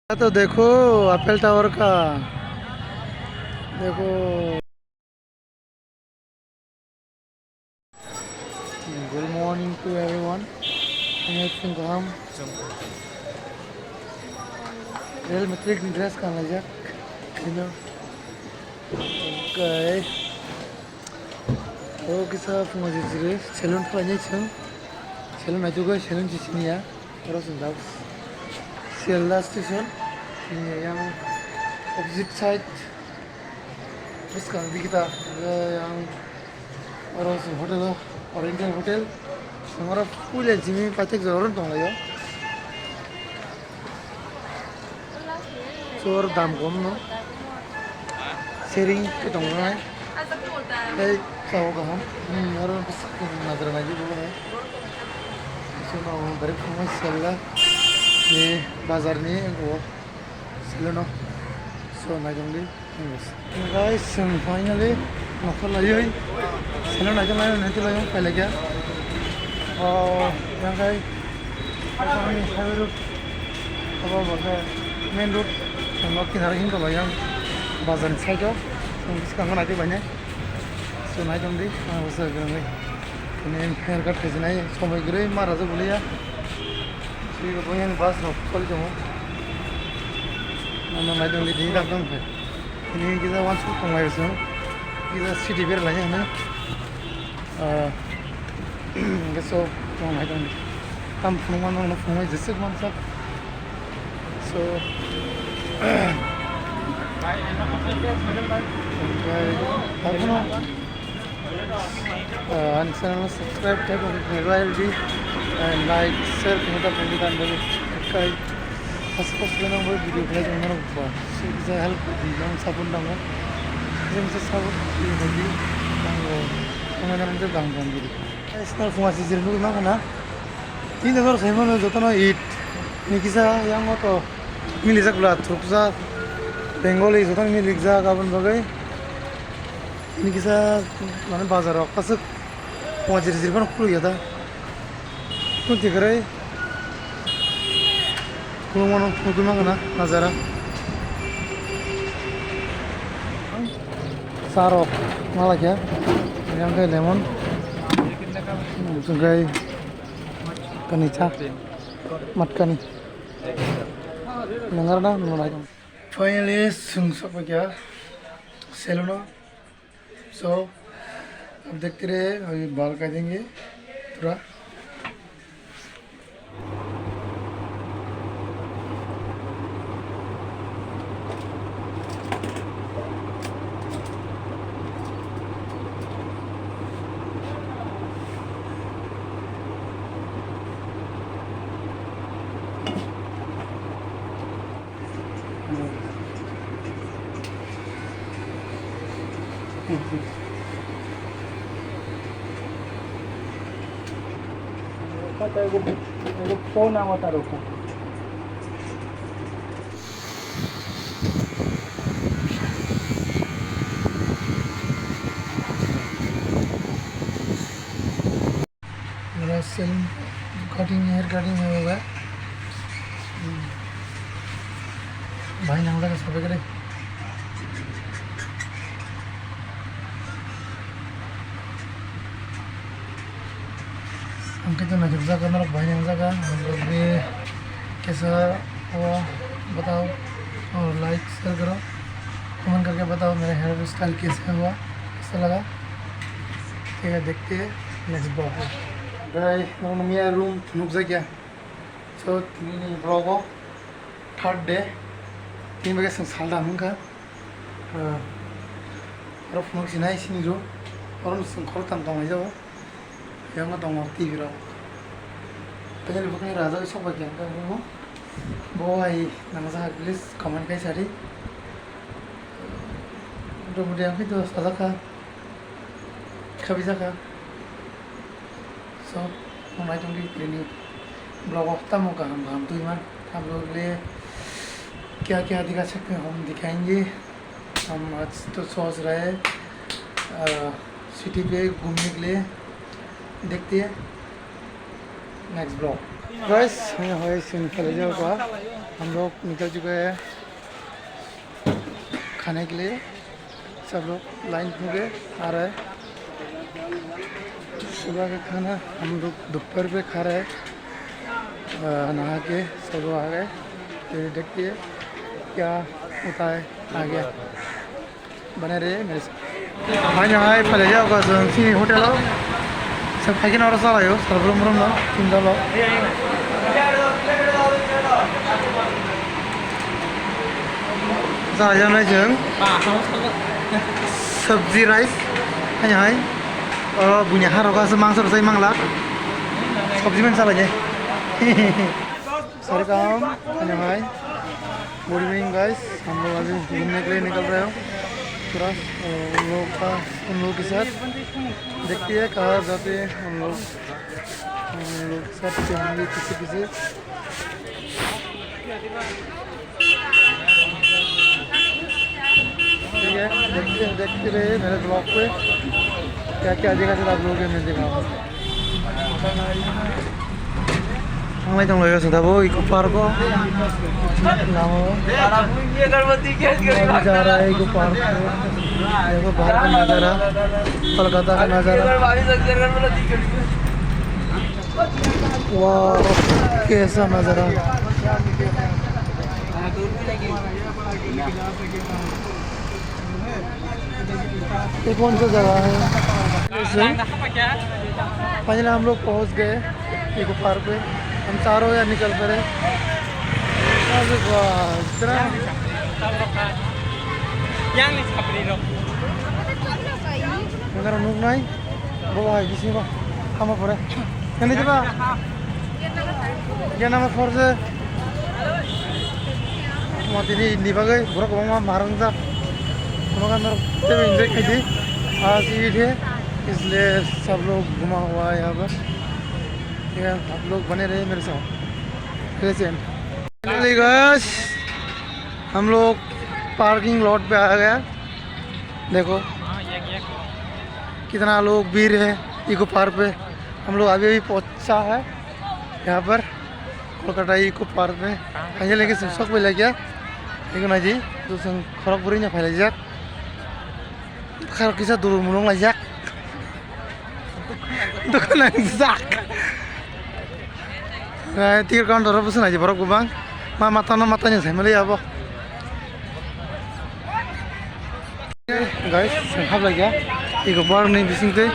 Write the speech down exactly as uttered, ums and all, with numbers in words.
तो देखो, Eiffel Tower का देखो। Good morning to everyone. Ang ay sing kaham. Real Madrid ni dress kan lajak. Hello. Okay. O kisa phungo jijiri salon khlainai chwng. Salon naitugo, salon sisiniya. Oro chwng jak Sialda station. Yang opposite side. Bwskang dikita yang oro chwng hotel o, Oriental Hotel. Chwng oro puila jimi paithak jora oro tonglaio. Chor dam kom no. Sharing khe tong nai. Tei sao kaham. Hmm, oro bwswk nadra nai di bo hai. Sono direct khumai Sialda ni bazar ni o Sialda no. So nai tong di. Guys, chwng finally nokha laiwi seno naikhe lai naikhe lai phailaikha. O yang khai ani highway road abo bo khe main road, chwng nok kinaro hin tolai yang bazar ni side o chwng bwskango naitwi bainai. So nai tong di ang bwswk kwrwngwi tini hair cut khaijinai somoi kwrwi ma rajak bwlaiya. Swi bo yang bus rok choli tongo. Ano nai tong di dini dak tong khai. Ini kita wan suk tong lai sung. Kita city ber lai yang. Ah, so tong lai tong. Tam phung man no phung mai jesek man sak. So, okay. Tapono, ah, ani channel subscribe tei bo viral di, ah, like, share khe ta phung di dan bali. Okay. Asuk asuk nang bo video khlai tong nang ba. Sik ja help di nang support nang. Jeng se support di ba di nang bo. Tong nang je gang gang di. Guys, nang phung asi jil nugui mankha na. Tini jora saimano jotono it ni kisa yang oto milijak bla thupjak Bengali jotono milijak aboni bagwi tini kisa mane bazar rok aswk phung asi jil phano khuluk ya da. Tun tikrei khuluk mano nugui mankha na najara. Sa rok malakya yang kai lemon. Jengkai kani cha matkani. Nangar na nunai. Finally, sung sokya salono. So, ab dekhte rahe, abhi baal kaatenge pura. Kata ego, ego phone awa ta rokha. Oro salon cutting, hair cutting hai ba. Bhai nang jaga sabai kare. Ang khe to naijak jaga norok bhai nang jaga. Ang kisa o batao, aur like share karo, comment karke batao mere hair style kaise hua, kaisa laga. Thik hai, dekhte hain next vlog. Gai, nokno miya room phunukjakya. So, tini ni vlog o third day. Tini bagwi chwng saldam wngkha. Ah, oro phunuk sinai sini room. Oro chwng khoroktham tonglaijao. Yang tongo T V rok. Tei bwkhani rajagwi sok bai khe ang khe bo hai nangjak, please comment khai sadi. Motamoti ang khe to sajak kha, khabi jak kha. So, nung nai tongdi tini vlog o tamo kaham kaham twi man. Tamo le kya kya dikha sakte hum dikhayenge. हम आज तो सोच रहे हैं, अ, सिटी पे घूमने के लिए। देखते हैं next blog. Guys, hoi hoi sin khalai jao ba. हम लोग निकल चुके हैं खाने के लिए। सब लोग लाइन में आ रहे हैं। सुबह का खाना हम लोग दोपहर पे खा रहे हैं। अ, नहा के सब लोग आ गए। तो देखते हैं क्या होता है आगे। Bane re, mere. Hai, hai, pale ya, oka song, sini hotel o. Sa phaikhe na oro salayo, sal brum brum no, tinta lo. Sa ya nai jeng. Sabji rice, hai, hai. Oro bunya haro ka se mangso rosai mangla. Sabji man salaye. Sorry, काम है ना भाई। Good evening guys, हम लोग अभी घूमने के लिए निकल रहे हो पूरा, अ, उन लोगों का, उन लोगों के साथ। देखते हैं कहाँ जाते हैं हम लोग। हम लोग सब चलेंगे पीछे पीछे। ठीक है, देखते हैं, देखते रहिए मेरे vlog पे, क्या क्या जगह से आप लोगों को मैं दिखाऊंगा। Ang lai tong loyo sa tabo Eco Park o. Lama o. Abu ja raha hai Eco Park. Dekho bahar ka nazara, Kolkata ka nazara. Wow, kaisa nazara. ये कौन सा जगह है? Finally हम लोग पहुंच गए Eco Park पे। हम चारों यार निकल पड़े। अरे वाह, इतना नजारा नुक नहीं। Bo hai bisingo hama pore. Kani diba? Gate number four se. Mo tini ni bagwi borok kwbangma marwngjak. Kono kan norok teibo enjoy khaidi. Aaj Eid hai, isliye sab log ghuma hua hai yahan par. Ye aap log bane rahiye mere saath. Finally guys, हम लोग parking lot पे आ गया। देखो कितना लोग भीड़ है eco park पे। हम लोग अभी अभी पहुंचा है यहाँ पर कोलकाता इको पार्क में। Hanya lagi sosok bai lagi ya. Iku naji, tu sang khorok buri nya phai lagi jak. Khorok kisa dulu mulung lagi jak. Dukun ang jak. Eh, ticket counter o bwswk naidi borok kwbang. Ma mata no mata ni sai mali abo. Guys, chwng hablai kha. Iko bar ni bising twi.